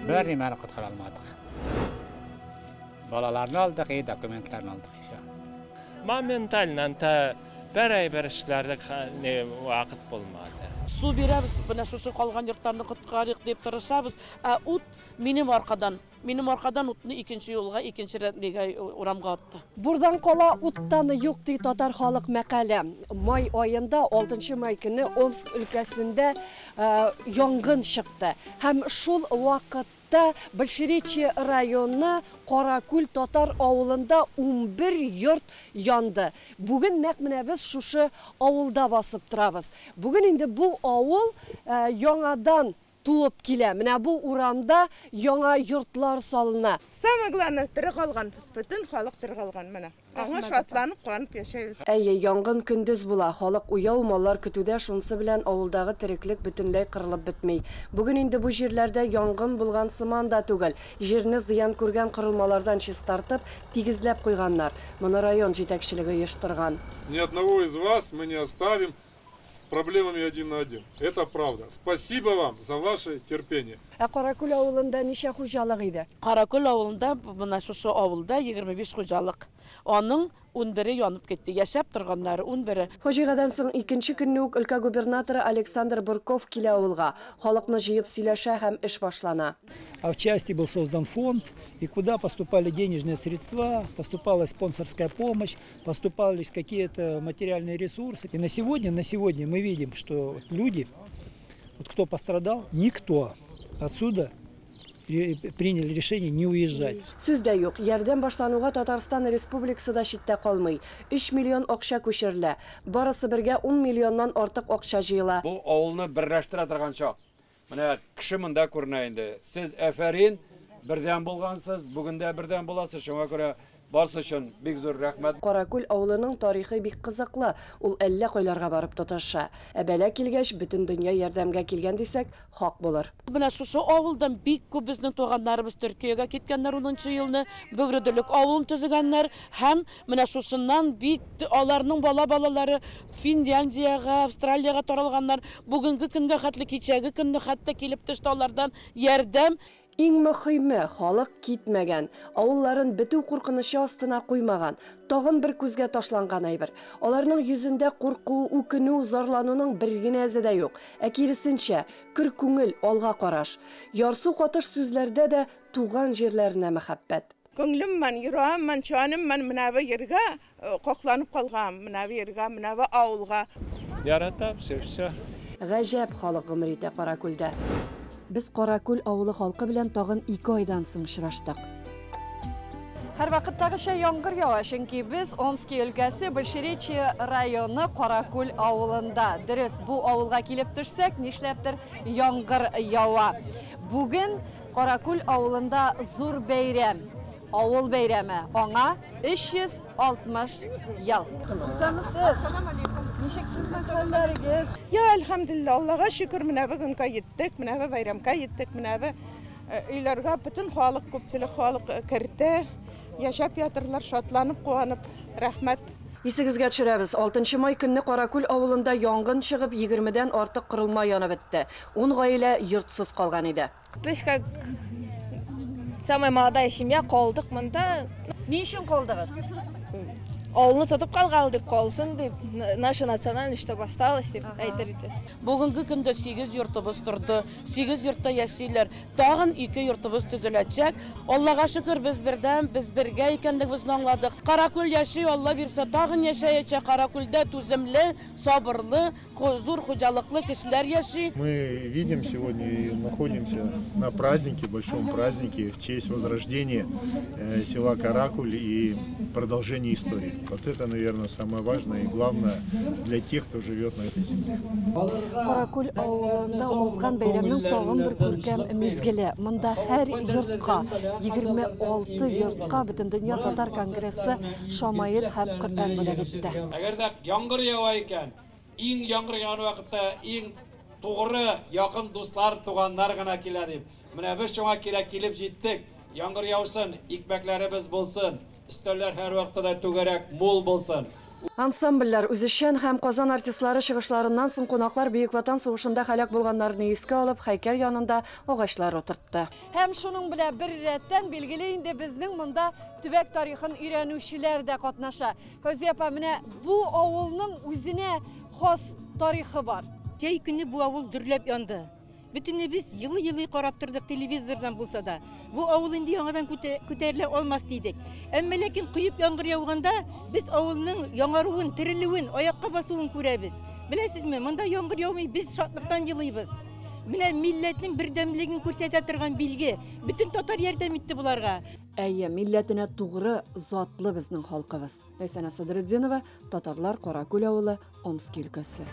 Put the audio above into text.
Бер нимәне коткара алмадык. Балаларны алдык и документларны алдык еще. Моментально анда бер әйбер эшләрлек вакыт булмады. Су бирәбез, менә шушы калган йортларны коткарыйк дип тырышабыз. Ә ут минем аркадан, минем аркадан утны икенче юлга, икенче рәтлегә урамга атты. Бурдан кала уттан юк ди татар халык мәкале. Май аенда 6 май көне Омск өлкәсендә янгын чыкты. Һәм шул вакытта Большеречье районы Каракүл татар авылында 11 йорт янды. Бүген нәкъ менә без шушы авылда басып торабыз. Бүген инде бу авыл яңадан туып килә. Менә бу урамда яңа йортлар салына. Самое главное, тере калганбыз. Бөтен халык тере калган менә. Аңа шатланып, куанып яшәйбез. Әйе, янгын көндез була. Халык уяу, маллар көтүдә, шунысы белән авылдагы тереклек бөтенләй кырылып бетми. Бүген инде бу җирләрдә янгын булган сыман да түгел. Җирне зыян күргән корылмалардан чистартып, тигезләп куйганнар. Моны район җитәкчелеге оештырган. Ни одного из вас мы не оставим с проблемами один на один. Это правда. Спасибо вам за ваше терпение. Ә Каракүл авылында ничә хуҗалык иде? Каракүл авылында, менә шушы авылда 25 хуҗалык. Аның 11-е янып китте. Яшәп торганнары 11-е. Фаҗигадан соң икенче көнне үк өлкә губернаторы Александр Бурков килә авылга. Халыкны җыеп сөйләшә һәм эш башлана. А в части был создан фонд, и куда поступали денежные средства, поступала спонсорская помощь, поступались какие-то материальные ресурсы. И на сегодня мы видим, что люди, кто пострадал, никто отсюда приняли решение не уезжать. Сүз дә юк, ярдәм башлануга Татарстан Республикасы да читтә калмый. 3 миллион акча күчерелә. Барысы бергә 10 миллионнан артык акча җыела. Бу авылны берләштерә торган чак. Менә кеше монда күренә инде. Сез әфәрин, бердәм булгансыз, бүген дә бердәм буласыз. Шуңа күрә барысы өчен бик зур рәхмәт. Каракүл авылының тарихы бик кызыклы. Ул әллә кайларга барып тоташа. Ә бәла килгәч, бөтен дөнья ярдәмгә килгән дисәк, хак булыр. Менә шушы авылдан бик күп безнең туганнарыбыз Төркиягә киткәннәр 10 елны, Бөгределек авылын төзегәннәр һәм менә шушыннан бик аларның бала-балалары Финляндиягә, Австралиягә таралганнар. Бүгенге көнгә хәтле, кичәге көнне хәтта килеп төште алардан ярдәм. Иң мөхиме, халык китмәгән, авылларын бетү куркынычы астына куймаган. Тагын бер күзгә ташланган әйбер. Аларның йөзендә курку, үкенү, зарлануның бер генә эзе дә юк. Ә киресенчә, көр күңел, алга караш. Ярсу катыш сүзләрдә дә туган җирләренә мәхәббәт. Күңлем мен, йөрәгем мен, чаным мен менә бу җиргә кокланып калган, менә бу җиргә, менә бу авылга. Яратам, все. Гаҗәп халык гомер итә Каракүлдә. Без Каракүл авылы халкы белән тагын 2 айдан соң очраштык. Һәрвакыттагыча яңгыр ява, чөнки без Омски өлкәсе Большеречье районы Каракүл авылында. Дөрес, бу авылга килеп төшсәк, нишләптер яңгыр ява. Бүген Каракүл авылында зур бәйрәм, авыл бәйрәме. Аңа 360 ел. Исәнмесез. Ничек сезнең хәлләрегез? Я, әлхәмдүлилләһ, Аллага шөкер, менә бүгенгә җиттек, менә бу бәйрәмгә җиттек, менә бу өйләргә бөтен халык, күпчелек халык керде. Яшәп ятырлар, шатланып, куанып, рәхмәт. Исегезгә төшерәбез, 6 май көнне Каракүл авылында янгын чыгып, 20-дән артык корылма янып бетте. 10 гаилә йортсыз калган иде. Без как самая молодая семья калдык монда. Ни өчен калдыгыз? Авылны тотып калган дип калсын дип, наша национальность чтобы осталась дип әйтер иде. Бүгенге көндә 8 йортыбыз торды, 8 йортта яшиләр. Тагын 2 йортыбыз төзеләчәк. Аллага шөкер, без бердәм, без бергә икәнлегебезне аңладык. Каракүл яши, Алла бирсә, тагын яшәячәк. Каракүлдә түземле, сабырлы, зур хуҗалыклы кешеләр яши. Мы видим сегодня и находимся на празднике, большом празднике в честь возрождения села Каракуль и продолжения истории. Вот это, наверное, самое важное и главное для тех, кто живет на этой земле. Каракүл авылында узган бәйрәмнең тагын бер күркәм мизгеле. Монда һәр йортка, 26 йортка Бөтендөнья татар конгрессы шамаил һәм Коръән бүләк итте. Әгәр дә яңгыр ява икән, иң яңгыр яуган вакытта иң тугры, якын дуслар, туганнар гына килә дип. Менә без шуңа кирәк килеп җиттек. Яңгыр яусын, икмәкләребез булсын. Өстәлләр һәр вакытта да түгәрәк, мул булсын. Ансамбльләр үзешчән һәм Казан артистлары чыгышларыннан соң кунаклар Бөек Ватан сугышында һәлак булганнарны искә алып, һәйкәл янында агачлар утыртты. Һәм шуның белән бер рәттән билгеле инде безнең монда төбәк тарихын өйрәнүчеләр дә катнаша. Фәүзия апа, менә бу авылның үзенә хас тарихы бар. Җәй көне бу авыл дөрләп янды. Бөтенебез елый-елый карап тордык телевизордан булса да. Бу авыл инде яңадан күтәрелә алмас дидек. Әмма ләкин коеп яңгыр яуганда без авылның яңаруын, терелүен, аякка басуын күрәбез. Беләсезме, монда яңгыр яумый, без шатлыктан елыйбыз. Менә милләтнең бердәмлеген күрсәтә торган билге. Бөтен татар ярдәм итте боларга. Әйе, милләтенә тугры, затлы безнең халкыбыз. Ләйсәнә Садретдинова, Татарлар Каракүл авылы, Омски өлкәсе.